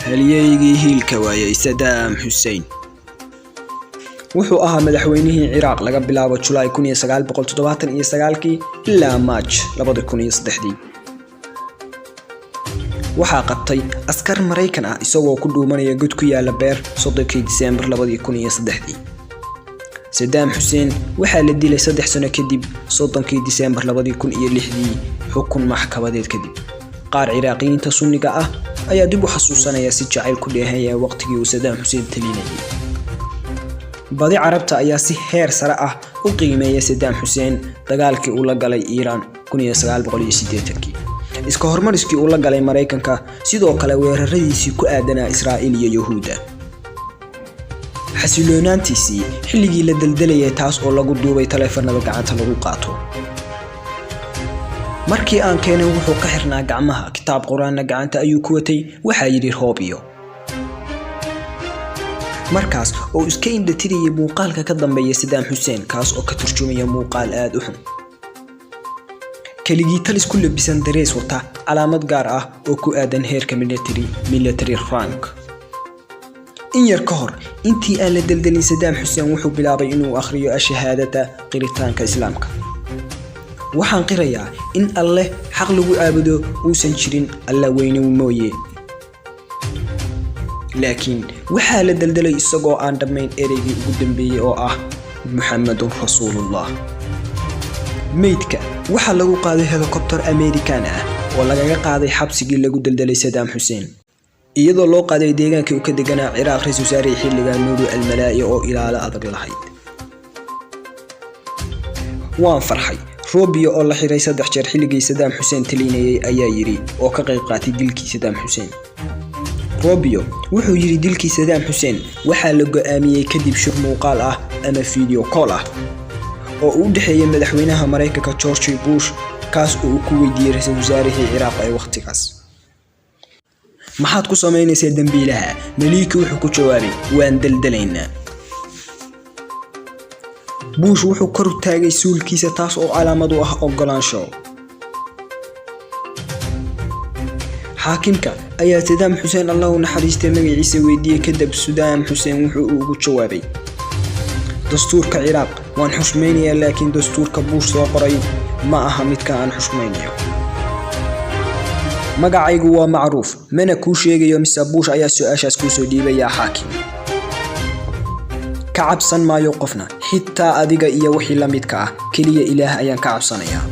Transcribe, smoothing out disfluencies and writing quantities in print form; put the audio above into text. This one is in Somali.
Halyeygii hiilka waayay Saddam Hussein wuxuu ahaa madaxweynihii Ciraaq laga bilaabo Julaay 1979 ilaa Maaj 2003. Waxaa qabtay askar Maraykan ah isagoo ku dhuumanaya god ku yaala beer 30kii Diseembar 2003. Saddam Hussein waxaa la dilay 3 sano kadib, 30kii Diseembar 2006, xukun maxkamadeed kadib. Qaar Ciraaqiyiinta Sunniga ah ayaa dib u xasuusanaya si jacayl ku dheehaya waqtigii uu Saddam Hussein talinayay. Badi Carabta ayaa si heer sare ah u qiimeeya Saddam Hussein, dagaalkii uu la galay Iiraan 1980kii, iska hormariskii uu la galay Maraykanka, sidoo kale weeraradiisii ku aadanaa Israa'iil iyo Yuhuudda, xasiloonaantiisii xilligii la deldelayay, taas oo lagu duubay taleefanada gacanta lagu qaato. "Markii aan keenay, wuxuu ka xirnaa gacmaha, kitaab Qur-aanna gacanta ayuu ku watay," waxaa yidhi Robio, markaas oo iska indhatirayay muuqaalka ka dambeeya Saddam Xuseen, kaas oo ka turjumaya muuqaal aada u xun. Keligii talis ku labisan darees wata calaamad gaar ah oo ku aadan heerka military rank. In yar ka hor intii aan la deldelin, Saddam Xuseen wuxuu bilaabay inuu akhriyo ashahaadada, qiritaanka Islaamka. "Waxaan qirayaa in Alleh xaq lagu caabudo uusan jirin, Alla weyne mooye." Laakiin waxaa la deldelay isagoo aan dhammayn ereygii ugu dambeeyey oo ah "Muxamedun rasuulullah". Meydka waxaa lagu qaaday helikobter Amerikan ah oo lagaga qaaday xabsigii lagu deldelay Saddam Xuseen, iyadoo loo qaaday deegaankii uu ka deganaa Ciraaq ra-isul wasaarihii xilligaa, Nuuru Almalaa'i, oo ilaalo adag lahayd. "Waan farxay," Robio oo la xiray saddex jeer xilligii Saddam Xuseen talinayay ayaa yidhi, oo ka qayb qaatay dilkii Saddam Xuseen. Robio wuxuu yidhi dilkii Saddam Xuseen waxaa la go'aamiyey kadib shir muuqaal ah ama video call ah oo uu u dhexeeyay madaxweynaha Maraykanka George Bush, kaas oo uu ku weydiiyey ra-iisul wasaarihii Ciraaq ee wakhtigaas: "Maxaad ku samaynaysaa dembiilaha?" Maliki wuxuu ku jawaabay: "Waan daldalaynaa." Bush wuxuu kor taagay suulkiisa, taas oo calaamad u ah ogolaansho. Xaakimka ayaa Saddam Xuseen, Allahu naxariistay, magaciisa weydiiyey. Kadib Saddam Xuseen wuxuu ugu jawaabay: "Dastuurka Ciraaq waan xushmaynayaa, laakiin dastuurka Bush soo qoray ma aha midka aan xushmaynayo. Magacaygu waa macruuf, mana kuu sheegayo. Mise Bush ayaa su-aashaas kuusoo dhiibayaa, xaakim? Ka cabsan maayo qofna, xitaa adiga iyo wixii la midka ah. Keliya Ilaah ayaan ka cabsanayaa."